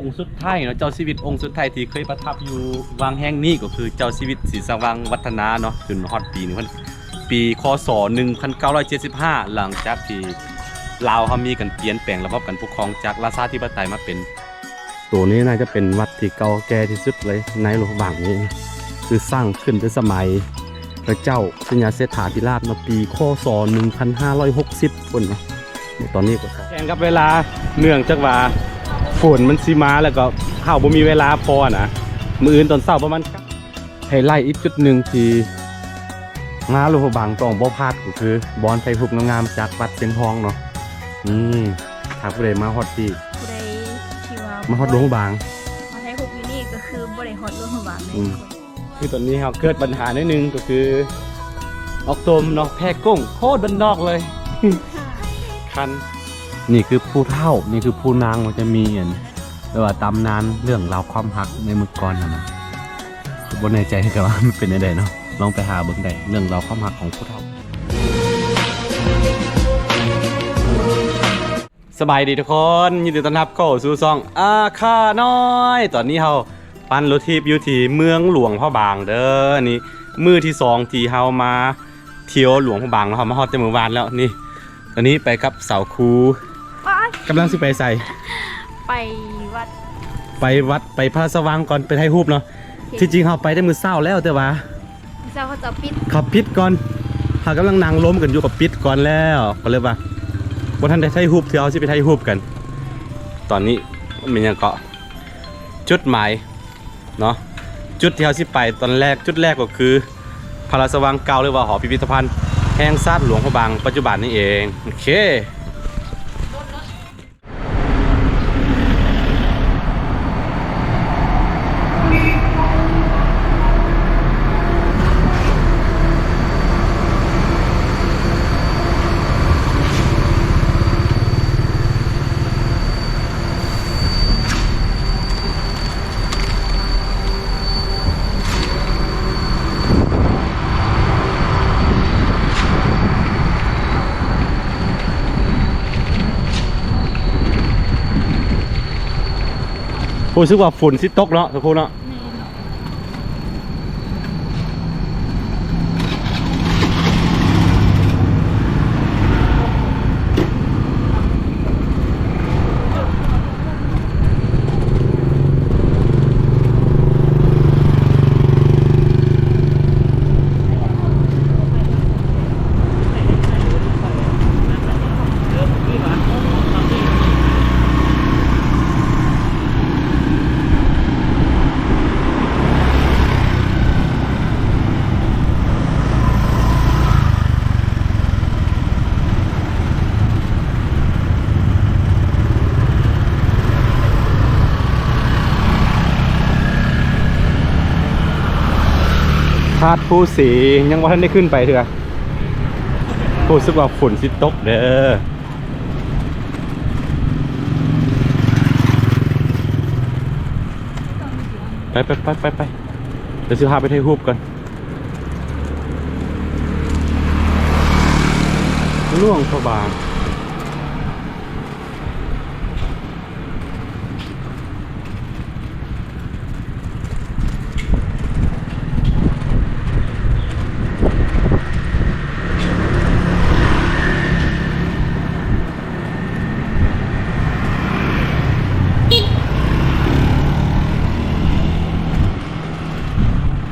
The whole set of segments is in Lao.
ອົງສຸດທ້າຍເນາະ ເຈົ້າຊີວິດອົງສຸດທ້າຍທີ່ເຄີຍປະທັບຢູ່ວັງແຫ່ງນີ້ ກໍຄືເຈົ້າຊີວິດສີສະຫວ່າງວັດທະນາເນາະ ຈົນຮອດປີໜຶ່ງພັນ ປີ ຄ.ສ. ໜຶ່ງພັນເກົ້າຮ້ອຍເຈັດສິບຫ້າ ຫຼັງຈາກທີ່ລາວເຮົາມີການປ່ຽນແປງລະບອບການປົກຄອງຈາກລາຊາທິປະໄຕມາເປັນ ໂຕນີ້ໜ້າຈະເປັນວັດທີ່ເກົ່າແກ່ທີ່ສຸດເລີຍໃນຫຼວງພະບາງນີ້ ຄືສ້າງຂຶ້ນແຕ່ສະໄໝພະເຈົ້າໄຊຍະເສດຖາທິລາດເນາະ ປີ ຄ.ສ. ໜຶ່ງພັນຫ້າຮ້ອຍຫົກສິບພຸ້ນເນາະ. ຕອນນີ້ກໍແຂ່ງກັບເວລາ ເນື່ອງຈາກວ່າຝົນມັນຊິມາ ແລ້ວກໍເຮົາບໍ່ມີເວລາພໍນະ. ມື້ອື່ນຕອນເຊົ້າປະມານ ໄຮໄລອີກຈຸດໜຶ່ງທີ່ມາຫຼວງພະບາງຕ້ອງບໍ່ພາດ ກໍຄືບ່ອນຖ່າຍຮູບງາມໆຈາກວັດຊຽງທອງເນາະ. ນີ້ ຖ້າຜູ້ໃດມາຮອດທີ່ ຜູ້ໃດທີ່ວ່າມາຮອດຫຼວງພະບາງ ມາຖ່າຍຮູບຢູ່ນີ້ກໍຄືບໍ່ໄດ້ຮອດຫຼວງພະບາງແນ່. ອືມ ຄືຕອນນີ້ເຮົາເກີດບັນຫາໜ້ອຍໜຶ່ງ ກໍຄືອອກຕົມເນາະ ແພກຸ້ງ ໂຄດບ້ານນອກເລີຍ ຄັນ. ນີ້ຄືຜູ້ເຖົ້າ ນີ້ຄືຜູ້ນາງ ມັນຈະມີອັນ ແບບວ່າຕຳນານເລື່ອງລາວຄວາມຮັກໃນເມື່ອກ່ອນຫັ້ນນະ. ບໍ່ແນ່ໃຈຄືກັນວ່າມັນເປັນແນວໃດເນາະ ລອງໄປຫາເບິ່ງໄດ້ ເລື່ອງລາວຄວາມຮັກຂອງຜູ້ເຖົ້າ. ສະບາຍດີທຸກຄົນ ຍິນດີຕ້ອນຮັບເຂົ້າສູ່ຊ່ອງອາຄານ້ອຍ. ຕອນນີ້ເຮົາປັ່ນລົດຖີບຢູ່ທີ່ເມືອງຫຼວງພະບາງເດີ. ນີ້ມື້ທີສອງທີ່ເຮົາມາທ່ຽວຫຼວງພະບາງເນາະ ເຮົາມາຮອດແຕ່ມື້ວານແລ້ວ. ນີ້ ຕອນນີ້ໄປກັບສາວຄູ ໂອ້ຍ ກຳລັງຊິໄປໃສ? ໄປວັດ ໄປວັດ ໄປພະລາຊະວັງກ່ອນ ໄປຖ່າຍຮູບເນາະ. ໂອເຄ ທີ່ຈິງເຮົາໄປແຕ່ມື້ເຊົ້າແລ້ວ ແຕ່ວ່າ ເຊົ້າເຂົາເຈົ້າປິດ ເຂົາປິດກ່ອນ ເຮົາກຳລັງນັ່ງລົມກັນຢູ່ ກໍປິດກ່ອນແລ້ວ ກໍເລີຍວ່າບໍ່ທັນໄດ້ຖ່າຍຮູບເທື່ອ ເຮົາຊິໄປຖ່າຍຮູບກັນ. ຕອນນີ້ແມ່ນຫຍັງເກາະ ຈຸດໝາຍເນາະ ຈຸດທີ່ເຮົາຊິໄປຕອນແລກ ຈຸດແລກກໍຄືພະລາຊະວັງເກົ່າ ຫຼືວ່າຫໍພິພິທະພັນແຫ່ງຊາດຫຼວງພະບາງປັດຈຸບັນນີ້ເອງ. ໂອເຄ. ຮູ້ສຶກວ່າຝົນຊິຕົກເນາະ ທຸກຄົນເນາະ. ແມ່ນ. ທາດພູສີ ຍັງບໍ່ທັນໄດ້ຂຶ້ນໄປເທື່ອ ຮູ້ສຶກວ່າຝົນຊິຕົກເດີ. ໄປ ໄປ ໄປ ໄປ ໄປ ດຽວຊິພາໄປຖ່າຍຮູບກ່ອນ. ຫຼວງພະບາງ.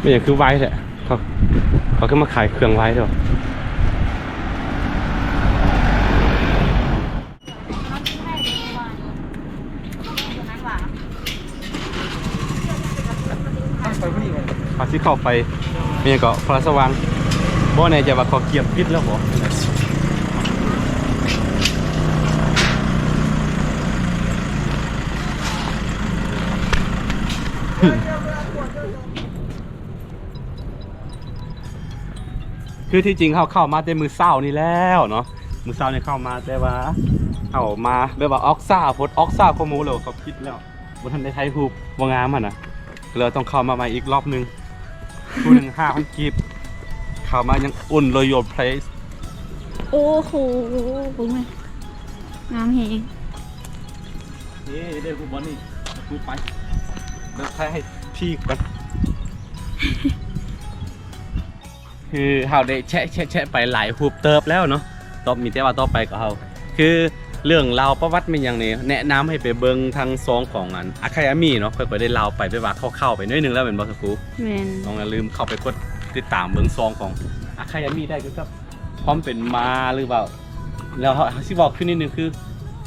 ແມ່ນຫຍັງຄືໄວແທ້? ເຂົາ ເຂົາຄືມາຂາຍເຄື່ອງໄວເດ້. ເຮົາຊິເຂົ້າໄປ ແມ່ນຫຍັງເກາະ ພະລາຊະວັງ ບໍ່ແນ່ໃຈວ່າເຂົາກຽມປິດແລ້ວບໍ່. ຄືທີ່ຈິງເຮົາເຂົ້າມາແຕ່ມື້ເຊົ້ານີ້ແລ້ວເນາະ ມື້ເຊົ້ານີ້ເຂົ້າມາ ແຕ່ວ່າເຮົາມາແບບວ່າອອກຊ້າໂພດ ອອກຊ້າກວ່າໝູ່ ແລ້ວເຂົາປິດແລ້ວ ບໍ່ທັນໄດ້ຖ່າຍຮູບ ບໍ່ງາມຫັ້ນນະ ກໍເລີຍຕ້ອງເຂົ້າມາໃໝ່ອີກລອບໜຶ່ງ. ຜູ້ໜຶ່ງຫ້າພັນກີບ ເຂົ້າມາຍັງອຸ່ນເລີຍ your place. ໂອ້ໂຫ ເບິ່ງແມ່ ງາມແຮງ. ເອີ ໄດ້ຮູບບໍ່ນີ້? ໄປ ເບິ່ງໃຜໃຫ້ທີ່ກ່ອນ ຄືເຮົາໄດ້ແຊະໆໆໄປຫຼາຍຮູບເຕີບແລ້ວເນາະ ຕໍ່ ມີແຕ່ວ່າຕໍ່ໄປກໍເຮົາ ຄືເລື່ອງລາວປະຫວັດແມ່ນຫຍັງນີ້ ແນະນຳໃຫ້ໄປເບິ່ງທາງຊ່ອງຂອງອັນ ອາຄາຍອາມີເນາະ ຂ້ອຍກໍໄດ້ເລົ່າໄປ ແບບວ່າຄ່າວໆໄປໜ້ອຍໜຶ່ງແລ້ວແມ່ນບໍ່ ສະຄູ? ແມ່ນ. ຕ້ອງຢ່າລືມເຂົ້າໄປກົດຕິດຕາມເບິ່ງຊ່ອງຂອງ ອາຄາຍອາມີ ໄດ້ກ່ຽວກັບຄວາມເປັນມາ ຫຼືວ່າ ແລ້ວເຮົາ ເຮົາຊິເວົ້າຄືນນິດໜຶ່ງ ຄື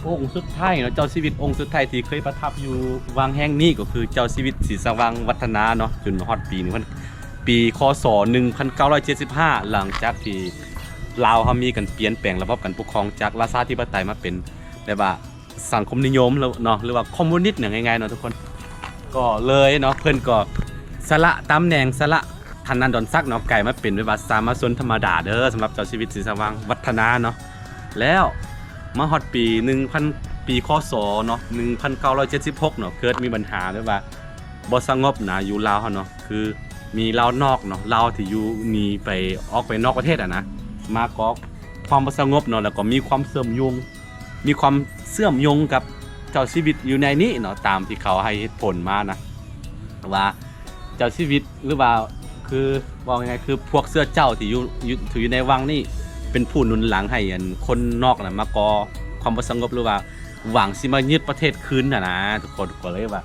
ອົງສຸດທ້າຍເນາະ ເຈົ້າຊີວິດອົງສຸດທ້າຍທີ່ເຄີຍປະທັບຢູ່ວັງແຫ່ງນີ້ ກໍຄືເຈົ້າຊີວິດສີສະຫວ່າງວັດທະນາເນາະ ຈົນຮອດປີໜຶ່ງພັນ ປີ ຄ.ສ. ໜຶ່ງພັນເກົ້າຮ້ອຍເຈັດສິບຫ້າ ຫຼັງຈາກທີ່ລາວເຮົາມີການປ່ຽນແປງລະບອບການປົກຄອງຈາກລາຊາທິປະໄຕມາເປັນແບບວ່າ ສັງຄົມນິຍົມເນາະ ຫຼືວ່າຄອມມູນິດ ຫຍັງງ່າຍໆເນາະທຸກຄົນ ກໍເລີຍເນາະ ເພິ່ນກໍສະຫຼະຕຳແໜ່ງ ສະຫຼະທ່ານນານດອນສັກເນາະ ກາຍມາເປັນແບບວ່າສາມັນຊົນທຳມະດາເດີ ສຳລັບເຈົ້າຊີວິດສີສະຫວ່າງວັດທະນາເນາະ ແລ້ວມາຮອດປີໜຶ່ງພັນ ປີ ຄ.ສ. ເນາະ ໜຶ່ງພັນເກົ້າຮ້ອຍເຈັດສິບຫົກເນາະ ເກີດມີບັນຫາແບບວ່າບໍ່ສະຫງົບນະ ຢູ່ລາວເຮົາເນາະ ຄືມີລາວນອກເນາະ ລາວທີ່ຢູ່ໜີໄປ ອອກໄປນອກປະເທດຫັ້ນນະ ມາກໍ່ຄວາມບໍ່ສະຫງົບເນາະ ແລ້ວກໍມີຄວາມເຊື່ອມໂຍງ ມີຄວາມເຊື່ອມໂຍງກັບເຈົ້າຊີວິດຢູ່ໃນນີ້ເນາະ ຕາມທີ່ເຂົາໃຫ້ເຫດຜົນມານະ ວ່າເຈົ້າຊີວິດ ຫຼືວ່າ ຄື ເວົ້າງ່າຍໆ ຄືພວກເຊື້ອເຈົ້າທີ່ຢູ່ ຢູ່ ທີ່ຢູ່ໃນວັງນີ້ ເປັນຜູ້ໜູນຫຼັງໃຫ້ອັນຄົນນອກນະ ມາກໍ່ຄວາມບໍ່ສະຫງົບ ຫຼືວ່າຫວັງຊິມາຍຶດປະເທດຄືນຫັ້ນນະ ທຸກຄົນ ກໍເລີຍວ່າ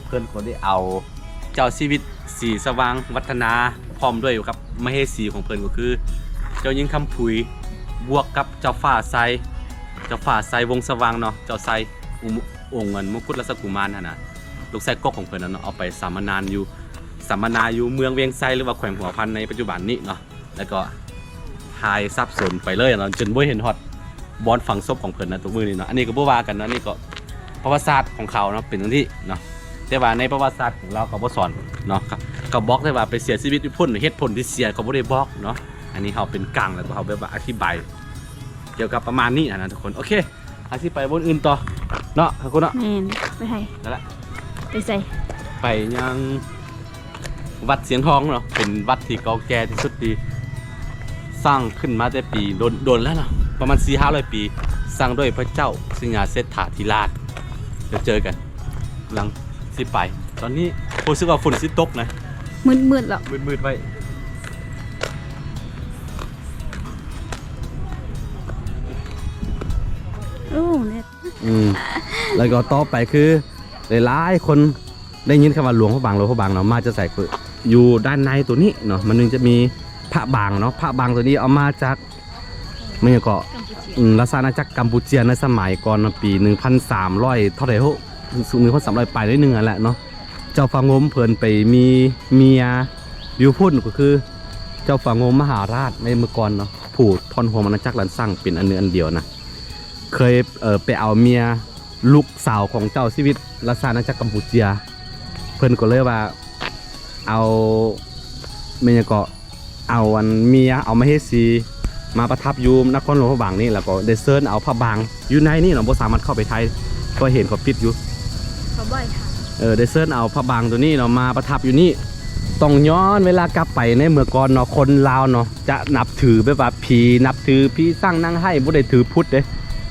ເພິ່ນກໍໄດ້ເອົາເຈົ້າຊີວິດສີສະຫວ່າງວັດທະນາ ພ້ອມດ້ວຍກັບມະເຫສີຂອງເພິ່ນ ກໍຄືເຈົ້າຍິງຄຳຜຸຍ ບວກກັບເຈົ້າຟ້າໄຊ ເຈົ້າຟ້າໄຊວົງສະຫວ່າງເນາະ ເຈົ້າໄຊ ອົງ ອົງອັນມົງຄຸດລາຊະກຸມານຫັ້ນນະ ລູກຊາຍກົກຂອງເພິ່ນນັ້ນເນາະ ເອົາໄປສຳມະນານຢູ່ ສຳມະນາຢູ່ເມືອງວຽງໄຊ ຫຼືວ່າແຂວງຫົວພັນໃນປັດຈຸບັນນີ້ເນາະ ແລ້ວກໍຫາຍສາບສູນໄປເລີຍເນາະ ຈົນບໍ່ເຫັນຮອດບ່ອນຝັງສົບຂອງເພິ່ນນະ ທຸກມື້ນີ້ເນາະ ອັນນີ້ກໍບໍ່ວ່າກັນເນາະ ອັນນີ້ກໍປະຫວັດສາດຂອງເຂົາເນາະ ເປັນຈັ່ງຊີ້ເນາະ ແຕ່ວ່າໃນປະຫວັດສາດຂອງລາວເຂົາບໍ່ສອນເນາະ ເຂົາ ເຂົາບອກແຕ່ວ່າໄປເສຍຊີວິດຢູ່ພຸ້ນ ເຫດຜົນທີ່ເສຍເຂົາບໍ່ໄດ້ບອກເນາະ ອັນນີ້ເຮົາເປັນກາງ ແລ້ວກໍເຮົາແບບວ່າອະທິບາຍກ່ຽວກັບປະມານນີ້ຫັ້ນນະ ທຸກຄົນ ໂອເຄ ເຮົາຊິໄປບ່ອນອື່ນຕໍ່ເນາະ ຂອບຄຸນເນາະ ແມ່ນ ໄປໃສ ນັ້ນແຫຼະ ໄປໃສ ໄປຍັງ ວັດຊຽງທອງເນາະ ເປັນວັດທີ່ເກົ່າແກ່ທີ່ສຸດ ທີ່ສ້າງຂຶ້ນມາແຕ່ປີ ດົນ ດົນແລ້ວເນາະ ປະມານສີ່ຫ້າຮ້ອຍປີ ສ້າງໂດຍພະເຈົ້າໄຊຍະເສດຖາທິລາດ ດຽວເຈີກັນ ກຳລັງຊິໄປ ຕອນນີ້ຮູ້ສຶກວ່າຝົນຊິຕົກນະ ມືດໆແລ້ວ ມືດໆໄວ້ ໂອ້ ເນັດ ອືມ ແລ້ວກໍຕໍ່ໄປຄື ຫຼາຍໆຄົນໄດ້ຍິນຄຳວ່າຫຼວງພະບາງ ຫຼວງພະບາງເນາະ ມາຈາກໃສ? ຄືຢູ່ດ້ານໃນໂຕນີ້ເນາະ ມັນຍັງຈະມີພະບາງເນາະ ພະບາງໂຕນີ້ເອົາມາຈາກ ແມ່ນຫຍັງເກາະ ກຳປູເຈຍ ອືມ ລາຊະອານາຈັກກຳປູເຈຍໃນສະໄໝກ່ອນເນາະ ປີໜຶ່ງພັນສາມຮ້ອຍເທົ່າໃດໂຫ ໜຶ່ງພັນສາມຮ້ອຍປາຍໜ້ອຍໜຶ່ງຫັ້ນແຫຼະເນາະ ເຈົ້າຟ້າໂງມເພິ່ນໄປມີເມຍຢູ່ພຸ້ນ ກໍຄືເຈົ້າຟ້າໂງມມະຫາລາດໃນເມື່ອກ່ອນເນາະ ຜູ້ທ້ອນໂຮມອານາຈັກລ້ານຊ້າງເປັນອັນໜຶ່ງອັນດຽວນະ ເຄີຍ ເອີ ໄປເອົາເມຍ ລູກສາວຂອງເຈົ້າຊີວິດລາຊະອານາຈັກກຳປູເຈຍ ເພິ່ນກໍເລີຍວ່າເອົາ ແມ່ນຫຍັງເກາະ ເອົາອັນເມຍ ເອົາມະເຫສີມາປະທັບຢູ່ນະຄອນຫຼວງພະບາງນີ້ ແລ້ວກໍໄດ້ເຊີນເອົາພະບາງຢູ່ໃນນີ້ເນາະ ບໍ່ສາມາດເຂົ້າໄປຖ່າຍ ເພາະເຫັນເຂົາປິດຢູ່ ເຂົາບໍ່ໃຫ້ຖ່າຍ ເອີ ໄດ້ເຊີນເອົາພະບາງໂຕນີ້ເນາະ ມາປະທັບຢູ່ນີ້ ຕ້ອງຍ້ອນເວລາກັບໄປໃນເມື່ອກ່ອນເນາະ ຄົນລາວເນາະ ຈະນັບຖືແບບວ່າຜີ ນັບຖືຜີສ້າງນາງໄຫ້ ບໍ່ໄດ້ຖືພຸດເດ້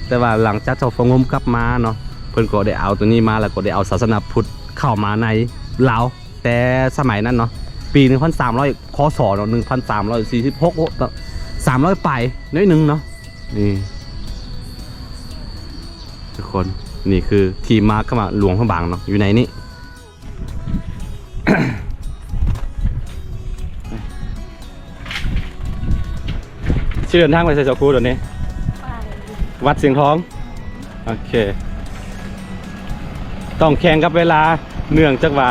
ແຕ່ວ່າຫຼັງຈາກເຈົ້າຟ້າໂງມກັບມາເນາະ ເພິ່ນກໍໄດ້ເອົາໂຕນີ້ມາ ແລ້ວກໍໄດ້ເອົາສາສະໜາພຸດເຂົ້າມາໃນລາວ ແຕ່ສະໄໝນັ້ນເນາະ ປີໜຶ່ງພັນສາມຮ້ອຍ ຄ.ສ. ເນາະ ໜຶ່ງພັນສາມຮ້ອຍສີ່ສິບຫົກ ໂອ້ ສາມຮ້ອຍປາຍໜ້ອຍໜຶ່ງເນາະ ນີ້ ທຸກຄົນ ນີ້ຄືທີ່ມາຄຳວ່າຫຼວງພະບາງເນາະ ຢູ່ໃນນີ້ ຊິເດີນທາງໄປໃສ ສາວຄູ ຕອນນີ້? ໄປ ວັດຊຽງທອງ ໂອເຄ ຕ້ອງແຂ່ງກັບເວລາ ເນື່ອງຈາກວ່າ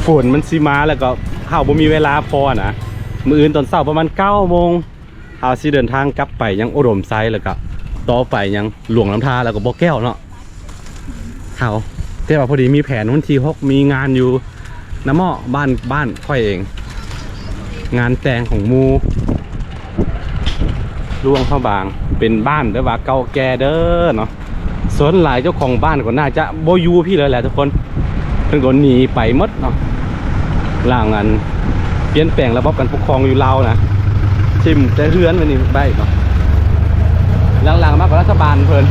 ຝົນມັນຊິມາ ແລ້ວກໍເຮົາບໍ່ມີເວລາພໍນະ ມື້ອື່ນຕອນເຊົ້າປະມານເກົ້າໂມງ ເຮົາຊິເດີນທາງກັບໄປຍັງອຸດົມໄຊ ແລ້ວກໍຕໍ່ໄປຍັງຫຼວງນ້ຳທາ ແລ້ວກໍບໍ່ແກ້ວເນາະ ເຮົາ ແຕ່ວ່າພໍດີມີແຜນ ວັນທີຫົກ ມີງານຢູ່ນາໝໍ້ ບ້ານ ບ້ານຂ້ອຍເອງ ງານແຕ່ງຂອງໝູ່ ຫຼວງພະບາງ ເປັນບ້ານແບບວ່າເກົ່າແກ່ເດີເນາະ ສ່ວນຫຼາຍເຈົ້າຂອງບ້ານກໍໜ້າຈະບໍ່ຢູ່ພີ້ແລ້ວແຫຼະທຸກຄົນ ເພິ່ນກໍໜີໄປໝົດເນາະ ຫຼັງອັນປ່ຽນແປງລະບອບການປົກຄອງຢູ່ລາວນະ ຖິ້ມແຕ່ເຮືອນໄວ້ນີ້ໄດ້ເນາະ ຫຼັງໆມາກໍລັດຖະບານເພິ່ນ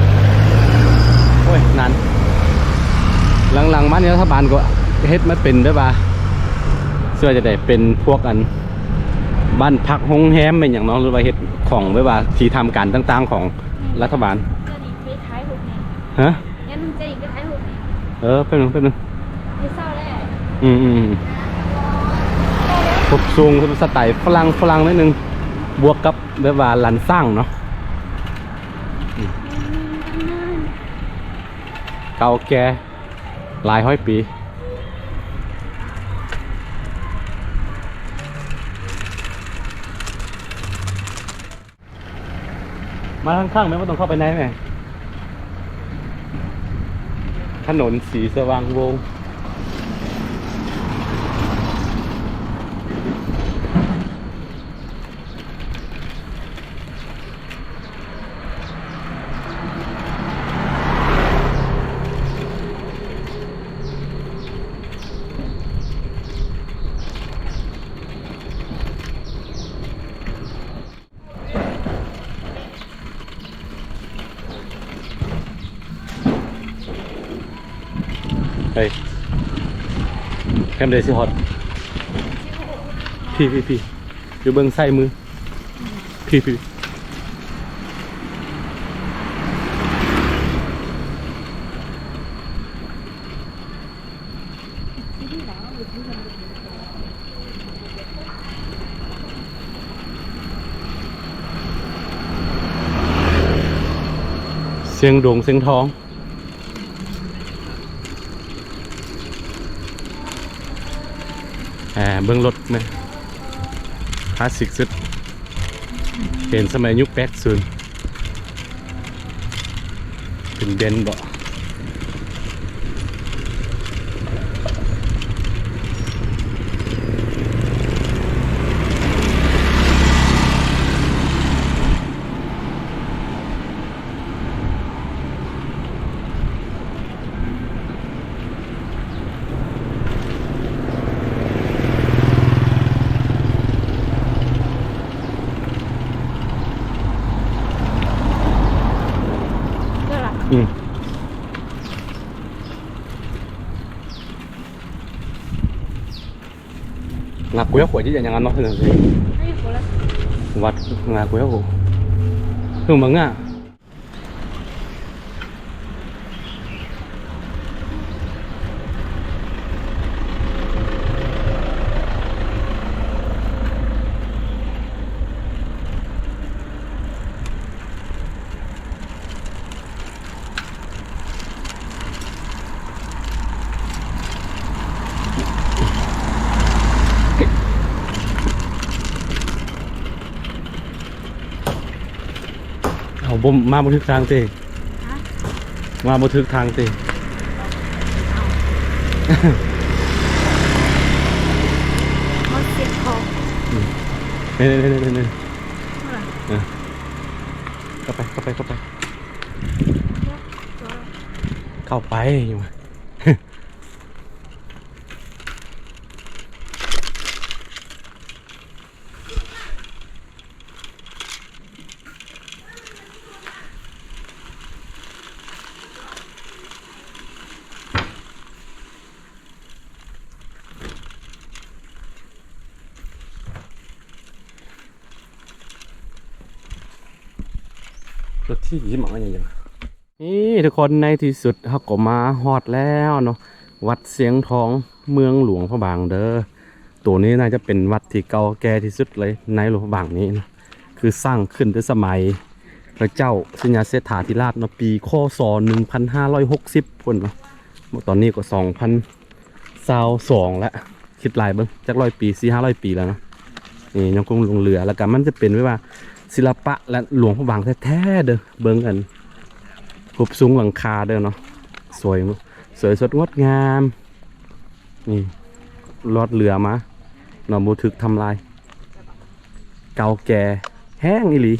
ໂອ້ຍ ນັ້ນ ຫຼັງໆມານີ້ລັດຖະບານກໍເຮັດມາເປັນແບບວ່າ ຊິວ່າຈັ່ງໃດ ເປັນພວກອັນ ບ້ານພັກໂຮງແຮມແມ່ນຫຍັງເນາະ ຫຼືວ່າເຮັດຂອງແບບວ່າທີ່ທຳການຕ່າງໆຂອງລັດຖະບານ. ຮະ? ເອີ ແປັບໜຶ່ງ ແປັບໜຶ່ງ. ອືມໆ ຮູບຊົງສະໄຕຝຣັ່ງ ຝຣັ່ງໜ້ອຍໜຶ່ງ ບວກກັບແບບວ່າລານຊ້າງເນາະ. ເກົ່າແກ່ຫຼາຍຮ້ອຍປີ. ມາທາງຂ້າງແມ່ ບໍ່ຕ້ອງເຂົ້າໄປໃນແມ່. ຖະໜົນສີສະຫວ່າງວົງ. ເຮີ້ຍ ແຄມໃດຊິຮອດ? ພີ້ ພີ້ ພີ້ ຢູ່ເບື້ອງຊ້າຍມື ພີ້ ພີ້. ຊຽງດົງຊຽງທອງ. ອ່າ ເບິ່ງລົດນະ ຄລາສສິກສຸດ ເຫັນສະໄໝຍຸກແປດສິບ ເປັນເບັນບໍ? ອືມ ງາກວຍໂຫຍ ທີ່ຢ່າງນັ້ນເນາະ ວັດງາກວຍໂຫຍ ເພິ່ງມາງາ. ເຮົາບໍ່ ມາບໍ່ຖືກທາງຕິ? ຮະ? ມາບໍ່ຖືກທາງຕິ? ເອົາ ມາເສຍຂອງ ອືມ ນີ້ໆໆໆ ເອີ ເຂົ້າໄປ ເຂົ້າໄປ ເຂົ້າໄປ ເຂົ້າໄປ ລົດຖີ່ມາຫຍັງ ນີ້ທຸກຄົນ ໃນທີ່ສຸດເຮົາກໍມາຮອດແລ້ວເນາະ ວັດຊຽງທອງ ເມືອງຫຼວງພະບາງເດີ. ໂຕນີ້ໜ້າຈະເປັນວັດທີ່ເກົ່າແກ່ທີ່ສຸດເລີຍໃນຫຼວງພະບາງນີ້ນະ ຄືສ້າງຂຶ້ນແຕ່ສະໄໝພະເຈົ້າໄຊຍະເສດຖາທິລາດເນາະ ປີ ຄ.ສ. ໜຶ່ງພັນຫ້າຮ້ອຍຫົກສິບພຸ້ນເນາະ ຕອນນີ້ກໍສອງພັນຊາວສອງແລ້ວ ຄິດຫຼາຍເບິ່ງ ຈັກຮ້ອຍປີ ສີ່ຫ້າຮ້ອຍປີແລ້ວເນາະ. ນີ້ຍັງຄົງຫຼົງເຫຼືອ ແລ້ວກໍມັນຈະເປັນແບບວ່າສິລະປະ ແລະ ຫຼວງພະບາງແທ້ໆເດີ. ເບິ່ງອັນຮູບຊົງຫຼັງຄາເດີເນາະ ສວຍ ສວຍສົດງົດງາມ. ນີ້ລອດເຮືອມາເນາະ ບໍ່ຖືກທຳລາຍ ເກົ່າແກ່ແຮງອີ່ຫຼີ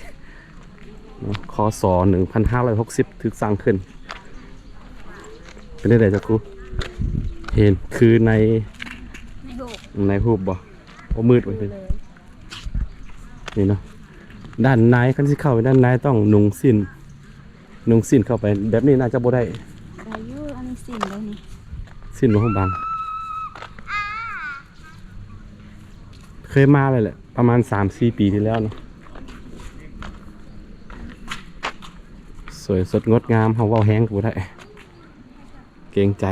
ເນາະ ຄ.ສ. ໜຶ່ງພັນຫ້າຮ້ອຍຫົກສິບ ຖືກສ້າງຂຶ້ນ. ເປັນຈັ່ງໃດຈັກຄູ ເຫັນຄືໃນ ໃນຮູບ ໃນຮູບບໍ່? ໂອ້ ມືດເວີຍ ນີ້ເນາະ ດ້ານໃນ ຄັນຊິເຂົ້າໄປດ້ານໃນຕ້ອງນຸ່ງສິ້ນ ນຸ່ງສິ້ນເຂົ້າໄປ ແບບນີ້ໜ້າຈະບໍ່ໄດ້. ໄດ້ຢູ່ ອັນນີ້ສິ້ນໄດ້ນີ້. ຊິນຫຼວງພະບາງ ເຄີຍມາແລ້ວແຫຼະ ປະມານສາມສີ່ປີທີ່ແລ້ວເນາະ. ສວຍສົດງົດງາມ ເຮົາເວົ້າແຮງກໍບໍ່ໄດ້ ເກງໃຈ.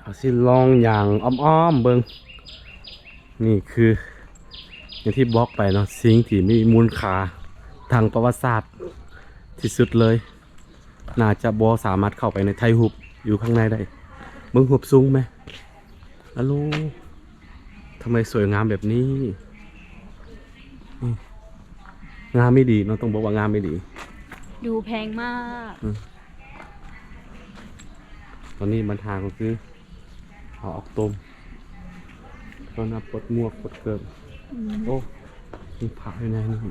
ເຮົາຊິລອງຍ່າງອ້ອມໆເບິ່ງ. ນີ້ຄືຢ່າງທີ່ບອກໄປເນາະ ສິ່ງທີ່ມີມູນຄ່າທາງປະຫວັດສາດທີ່ສຸດເລີຍ. ໜ້າຈະບໍ່ສາມາດເຂົ້າໄປໃນ ຖ່າຍຮູບຢູ່ຂ້າງໃນໄດ້. ເບິ່ງຮູບສູງແມະ. ອາໂລ ທຳໄມສວຍງາມແບບນີ້? ນີ້ ງາມອີ່ຫຼີເນາະ ຕ້ອງບອກວ່າງາມອີ່ຫຼີ. ດູແພງມາກ. ອືມ ຕອນນີ້ບັນຫາກໍຄື ເອົາອອກຕົມ ເພິ່ນເອົາປົດໝວກປົດເກີບ. ອືມ ໂອ້ ມີພະຢູ່ໃນນັ້ນ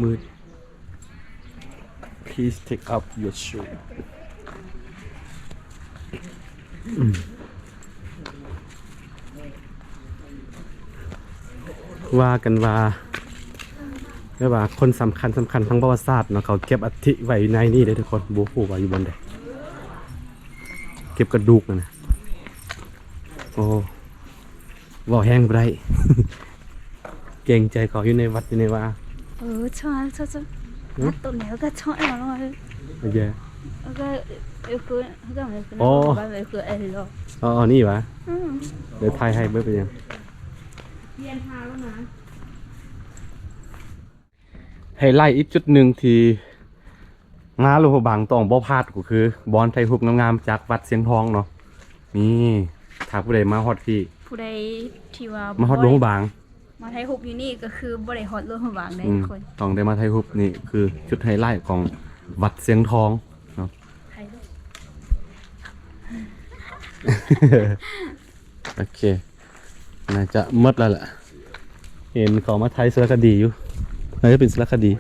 ມືດ. Please take off your shoe. ອືມ ວ່າກັນວ່າ ແບບວ່າຄົນສຳຄັນໆທາງປະຫວັດສາດເນາະ ເຂົາເກັບອັດຖິໄວ້ໃນນີ້ເດ້ທຸກຄົນ. ບໍ່ຮູ້ວ່າຢູ່ບ່ອນໃດ ເກັບກະດູກຫັ້ນນະ. ໂອ້ ເວົ້າແຮງບໍ່ໄດ້ ເກງໃຈເຂົາ ຢູ່ໃນວັດຢູ່ໃນວາ. ເອີ ຊອຍ ຊອຍ ຊອຍ ຫືມ ຮັດໂຕແລ້ວກໍຊອຍເອົາ. ໂອເຄ ແລ້ວກໍ ເອີ ໂອ້ ເອີ ນີ້ຫວາ? ອືມ ດຽວຖ່າຍໃຫ້ ບໍ່ເປັນຫຍັງ. ໄຮໄລອີກຈຸດໜຶ່ງທີ່ມາຫຼວງພະບາງຕ້ອງບໍ່ພາດ ກໍຄືບ່ອນຖ່າຍຮູບງາມໆຈາກວັດຊຽງທອງເນາະ. ນີ້ ຖ້າຜູ້ໃດມາຮອດທີ່ ຜູ້ໃດທີ່ວ່າມາຮອດຫຼວງພະບາງ ມາຖ່າຍຮູບຢູ່ນີ້ກໍຄືບໍ່ໄດ້ຮອດຫຼວງພະບາງເດ້ ອືມ ທຸກຄົນ. ຕ້ອງໄດ້ມາຖ່າຍຮູບ ນີ້ຄືຈຸດໄຮໄລຂອງວັດຊຽງທອງເນາະ. ໂອເຄ ໜ້າຈະໝົດແລ້ວແຫຼະ ເຫັນເຂົາມາຖ່າຍສາລະຄະດີຢູ່ ໜ້າຈະເປັນສາລະຄະດີ.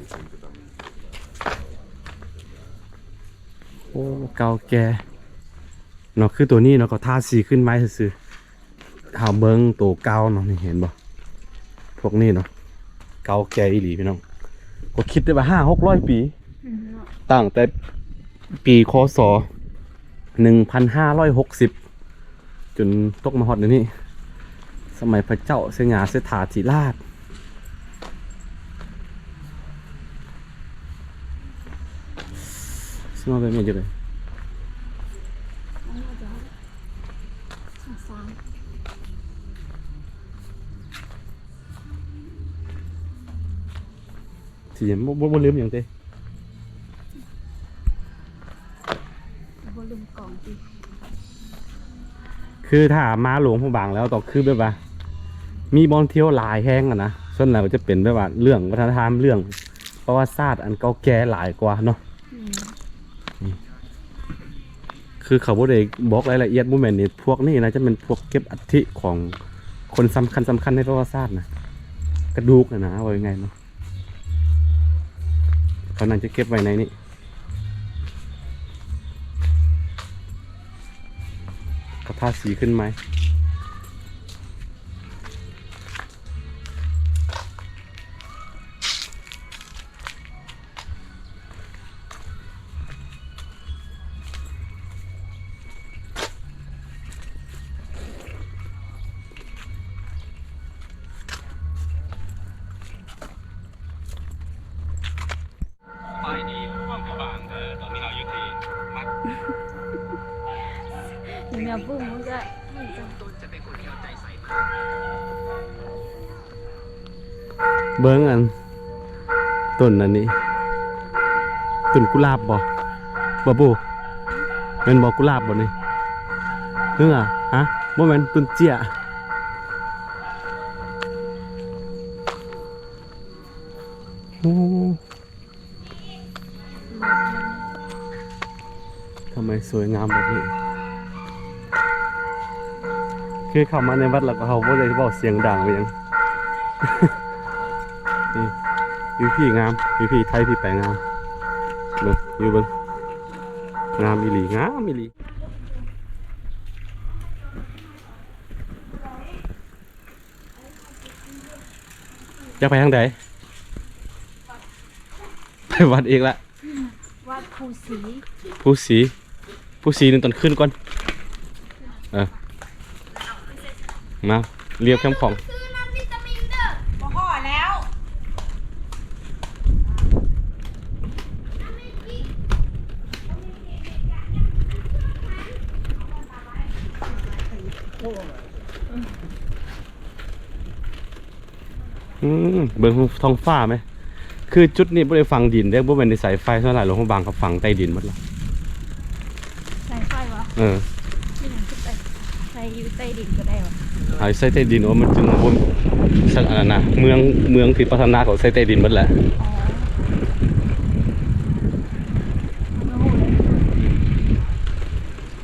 ໂອ້ ເກົ່າແກ່ເນາະ ຄືໂຕນີ້ເນາະ ເຂົາທາສີຂຶ້ນໃໝ່ຊື່ໆ. ເຮົາເບິ່ງໂຕເກົ່າເນາະ ນີ້ເຫັນບໍ່ ພວກນີ້ເນາະ ເກົ່າແກ່ອີ່ຫຼີພີ່ນ້ອງ. ກໍຄິດໄດ້ວ່າຫ້າຫົກຮ້ອຍປີ ອືມ ເນາະ ຕັ້ງແຕ່ປີ ຄ.ສ. ໜຶ່ງພັນຫ້າຮ້ອຍຫົກສິບ ຈົນຕົກມາຮອດດຽວນີ້ ສະໄໝພະເຈົ້າໄຊຍາເສດຖາທິລາດ. ສະມາເປັນຫຍັງຈັ່ງໃດ? ຊິບໍ່ ບໍ່ ບໍ່ລືມຫຍັງຕິ? ບໍ່ລືມກອງຕິ? ຄືຖ້າມາຫຼວງພະບາງແລ້ວ ຕ້ອງຄືແບບວ່າ ມີບ່ອນທ່ຽວຫຼາຍແຮງຫັ້ນນະ. ສ່ວນຫຼາຍກໍຈະເປັນແບບວ່າເລື່ອງວັດທະນະທຳ ເລື່ອງປະຫວັດສາດອັນເກົ່າແກ່ຫຼາຍກວ່າເນາະ. ອືມ ນີ້ ຄືເຂົາບໍ່ໄດ້ບອກລາຍລະອຽດ ບໍ່ແມ່ນນີ້ ພວກນີ້ນາຈະແມ່ນພວກເກັບອັດຖິຂອງຄົນສຳຄັນໆໃນປະຫວັດສາດນະ ກະດູກຫັ້ນນະ ເວົ້າງ່າຍໆເນາະ. ເຂົາໜ້າຈະເກັບໄວ້ໃນນີ້ ເຂົາທາສີຂຶ້ນໃໝ່. ໄປດີຫຼວງພະບາງເດີ ຕອນນີ້ເຮົາຢູ່ທີ່ວັດ ແມ່ປຸ້ມມັນກະ ເບິ່ງອັນຕົ້ນອັນນີ້ ຕົ້ນກຸຫຼາບບໍ່? ບໍ່ ບໍ່ ແມ່ນບໍ່? ກຸຫຼາບບໍ່ນີ້? ເຮືອ ຮະ? ບໍ່ແມ່ນ ຕົ້ນເຈ້ຍ. ໂອ້ ທຳໄມສວຍງາມແບບນີ້? ຄືເຂົ້າມາໃນວັດແລ້ວກໍເຮົາບໍ່ໄດ້ເວົ້າສຽງດັງໄປຫຍັງ. ນີ້ ວິວທີ່ງາມ ວິວທີ່ໄທທີ່ໄປງາມ. ເບິ່ງ ຢູ່ເບິ່ງ ງາມອີ່ຫຼີ ງາມອີ່ຫຼີ. ຢາກໄປທາງໃດ? ໄປວັດອີກລະ. ວັດພູສີ. ພູສີ. ຜູ້ສີໜຶ່ງຕອນຄືນກ່ອນ. ເອີ ມາລຽບແຄມຂອງ. ບໍ່ພໍແລ້ວ. ອືມ ເບິ່ງທ້ອງຟ້າແມະ. ຄືຈຸດນີ້ບໍ່ໄດ້ຝັງດິນເດ້ ບໍ່ແມ່ນໄດ້ໃສ່ໄຟ ສ່ວນຫຼາຍຫຼວງພະບາງເຂົາຝັງໃຕ້ດິນໝົດລະ. ໃສ່ໄຟວະ? ເອີ ເປັນຫຍັງຄືໃສ່ ໃສ່ຢູ່ໃຕ້ດິນກໍໄດ້ວະ? ໃສ່ໃຕ້ດິນ ໂອ້ ມັນຈຶ່ງບໍ່ ສັກອັນນັ້ນນະ ເມືອງ ເມືອງທີ່ພັດທະນາເຂົາໃສ່ໃຕ້ດິນໝົດແຫຼະ. ອໍ ບໍ່ຮູ້ເລີຍ.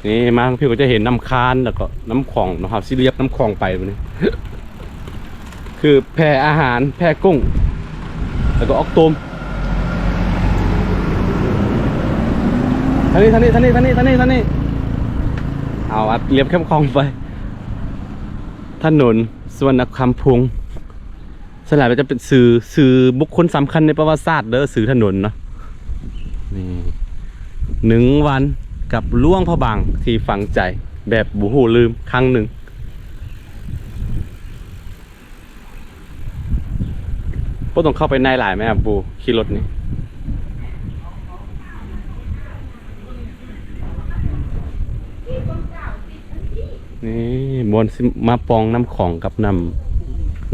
ນີ້ມາທາງພີ້ກໍຈະເຫັນນ້ຳຄານ ແລ້ວກໍນ້ຳຂອງເນາະ. ເຮົາຊິລຽບນ້ຳຂອງໄປບາດນີ້ ຄືແພອາຫານ ແພກຸ້ງ ແລ້ວກໍອອກໂຕມ. ທາງນີ້ ທາງນີ້ ທາງນີ້ ເອົາ ລຽບແຄມຂອງໄປ ຖະໜົນສຸວັນນະຄຳພົງ. ສ່ວນຫຼາຍມັນຈະເປັນຊື່ ຊື່ບຸກຄົນສຳຄັນໃນປະຫວັດສາດເດີ ຊື່ຖະໜົນເນາະ. ນີ້ ໜຶ່ງວັນກັບຫຼວງພະບາງທີ່ຝັງໃຈແບບບໍ່ຮູ້ລືມຄັ້ງໜຶ່ງ. ບໍ່ຕ້ອງເຂົ້າໄປໃນຫຼາຍແມ່ນບໍ່? ຂີ່ລົດນີ້ ນີ້ບ່ອນຊິມາປ່ອງນ້ຳຂອງກັບນ້ຳ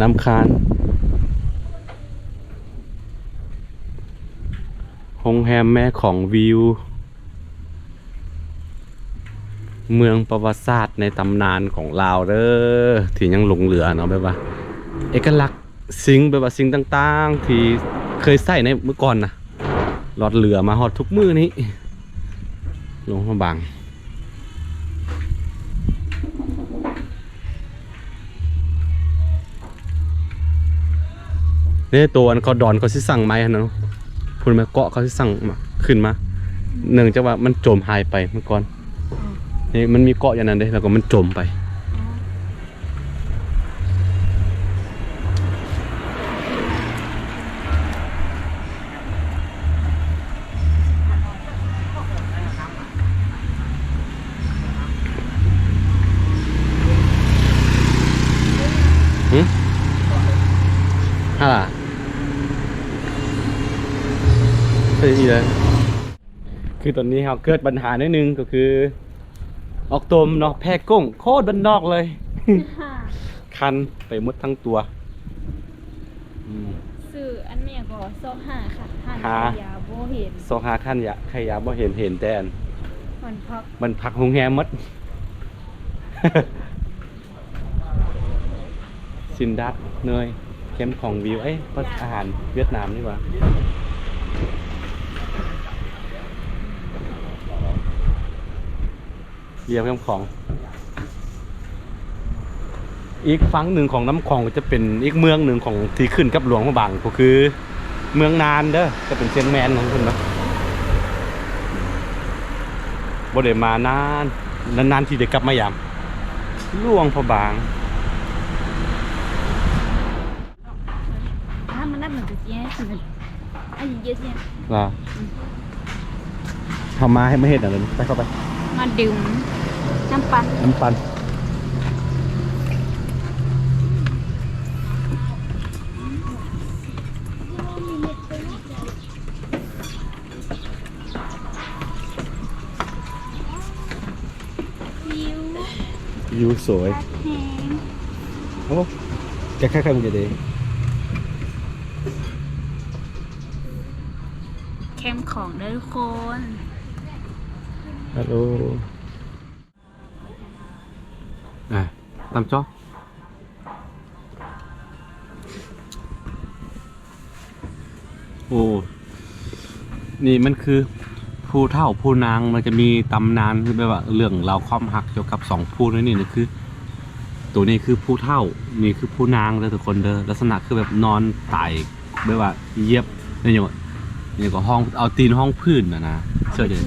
ນ້ຳຄານ. ໂຮງແຮມແມ່ຂອງວິວ ເມືອງປະຫວັດສາດໃນຕຳນານຂອງລາວເດີ ທີ່ຍັງຫຼົງເຫຼືອເນາະ ແບບວ່າເອກະລັກ ສິ່ງ ແບບວ່າສິ່ງຕ່າງໆທີ່ເຄີຍໃຊ້ໃນເມື່ອກ່ອນນະ ລອດເຫຼືອມາຮອດທຸກມື້ນີ້ ຫຼວງພະບາງ. ເດ້ ໂຕອັນເຂົາດອນເຂົາຊິສ້າງໃໝຫັ້ນນະ ພຸ້ນແມ່ນເກາະເຂົາຊິສ້າງມາ ຂຶ້ນມາ ເນື່ອງຈາກວ່າມັນຈົມຫາຍໄປເມື່ອກ່ອນ. ອໍ ນີ້ມັນມີເກາະຢູ່ນັ້ນເດ້ ແລ້ວກໍມັນຈົມໄປ. ອໍ ຫຶ ຮະ ເປັນອີ່ໃດ? ຄືຕອນນີ້ເຮົາເກີດບັນຫາໜ້ອຍໜຶ່ງ ກໍຄືອອກຕົມເນາະ ແພກົ້ງ ໂຄດບ້ານນອກເລີຍ ຄັນໄປໝົດທັງຕົວ. ອືມ ຊື່ອັນແມ່ນຫຍັງກໍ ຊອກຫາຂາຍ ຮ້ານຂາຍຢາບໍ່ເຫັນ ຊອກຫາຮ້ານຂາຍຢາ ຂາຍຢາບໍ່ເຫັນ ເຫັນແຕ່ອັນ ມັນພັກ ມັນພັກໂຮງແຮມໝົດ. ຊິນດາດເນີຍ ແຄມຂອງວິວ ເອີຍ ອາຫານຫວຽດນາມນີ້ຫວ່າ. ລຽບແຄມຂອງ ອີກຝັ່ງໜຶ່ງຂອງນ້ຳຂອງກໍຈະເປັນອີກເມືອງໜຶ່ງຂອງທີ່ຂຶ້ນກັບຫຼວງພະບາງ ກໍຄືເມືອງນານເດີ ຈະເປັນຊຽງແມນຂອງເພິ່ນເນາະ. ບໍ່ໄດ້ມານານ ນານໆ ທີ່ໄດ້ກັບມາຢາມຫຼວງພະບາງ. ອ່າ ມັນນັບໜຶ່ງຈະເຈັດ ອັນນີ້ເຈັດ ລະ ອືມ ເຮົາມາໃຫ້ມາເຮັດຫຍັງ? ໄປ ເຂົ້າໄປ ມາດື່ມນ້ຳປັ່ນ ນ້ຳປັ່ນ. ວິວ ວິວສວຍ ຄັກແຮງ. ໂອ້ ແກະໄຂ່ໄຂ່ມຸກເດ ແຄມຂອງເດີທຸກຄົນ. ຮັລໂຫຼ ອ່າ ຕາມຈໍ. ໂອ້ ນີ້ມັນຄືຜູ້ເຖົ້າຜູ້ນາງ ມັນຈະມີຕຳນານ ຄືແບບວ່າເລື່ອງລາວຄວາມຮັກກ່ຽວກັບສອງຜູ້ນີ້ ນີ້ຄື ໂຕນີ້ຄືຜູ້ເຖົ້າ ນີ້ຄືຜູ້ນາງເດີທຸກຄົນເດີ. ລັກສະນະຄືແບບນອນຕາຍ ແບບວ່າຢຽບ ນີ້ຫຍັງ ນີ້ກໍຫ້ອງ ເອົາຕີນຫ້ອງພື້ນນະນະ ເຊື່ອເດີ.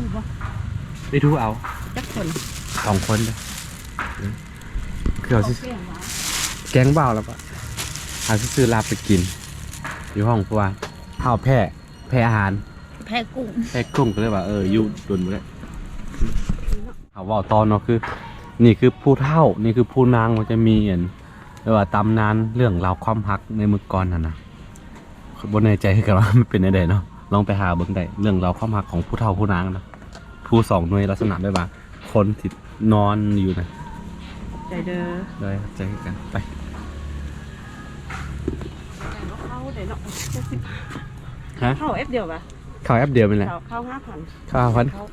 ໄປດູເອົາ ຈັກຄົນ? ສອງຄົນເດີ. ຄືເຮົາຊິ ຂອງແກງຫວານ ແກງຫວານ ແລ້ວກໍເຮົາຊິຊື້ລາບໄປກິນຢູ່ຫ້ອງ ເພາະວ່າເຮົາແພ້ ແພ້ອາຫານ ແພ້ກຸ້ງ ແພ້ກຸ້ງ ກໍເລີຍວ່າ ເອີ ຢູ່ດົນບໍ່ໄດ້. ເວົ້າຕໍ່ເນາະ ຄື ນີ້ຄືຜູ້ເຖົ້າ ນີ້ຄືຜູ້ນາງ ມັນຈະມີອັນ ແບບວ່າຕຳນານເລື່ອງລາວຄວາມຮັກໃນມື້ກ່ອນຫັ້ນນະ. ບໍ່ແນ່ໃຈຄືກັນວ່າມັນເປັນແນວໃດເນາະ. ລອງໄປຫາເບິ່ງໄດ້ ເລື່ອງລາວຄວາມຮັກຂອງຜູ້ເຖົ້າຜູ້ນາງນະ. ຜູ້ສອງໜ່ວຍ ລັກສະນະແບບວ່າຄົນທີ່ນອນຢູ່ນະ. ໃຈເດີ. ໂດຍ ຂອບໃຈຄືກັນ. ໄປ. ເຂົ້າເດ້ເນາະ. ຮະ? ເຂົ້າແອັບດຽວຫວາ? ເຂົ້າແອັບດຽວນີ້ແຫຼະ. ເຂົ້າ ເຂົ້າຫ້າພັນ. ເຂົ້າຫ້າພັນ. ເຂົ້າ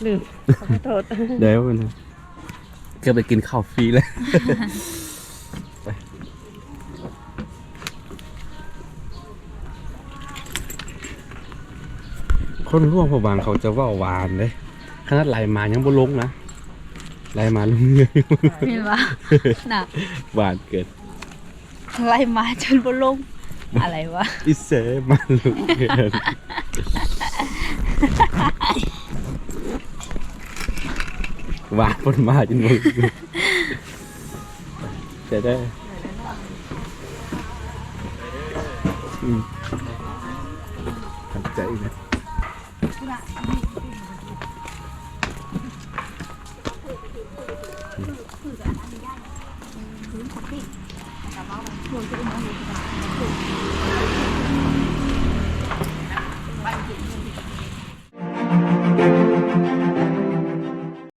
ລືມ. ຂໍໂທດ. ເດີ. ເກືອບໄປກິນເຂົ້າຟຣີເລີຍ. ຄົນຫຼວງພະບາງເຂົາຈະເວົ້າຫວານເດ້ ຂະໜາດໄຫຼມາຍັງບໍ່ລົງນະ ໄຫຼມາລົງເຮືອຢູ່. ແມ່ນບໍ່? ນະ ຫວານເກີນ ໄຫຼມາຈົນບໍ່ລົງ ອະໄລວະ ອີເສມາລົງເຮືອ. ຫວານເພິ່ນມາຈົນບໍ່ລົງ. ໃຈໄດ້. ອືມ ຂອບໃຈນະ.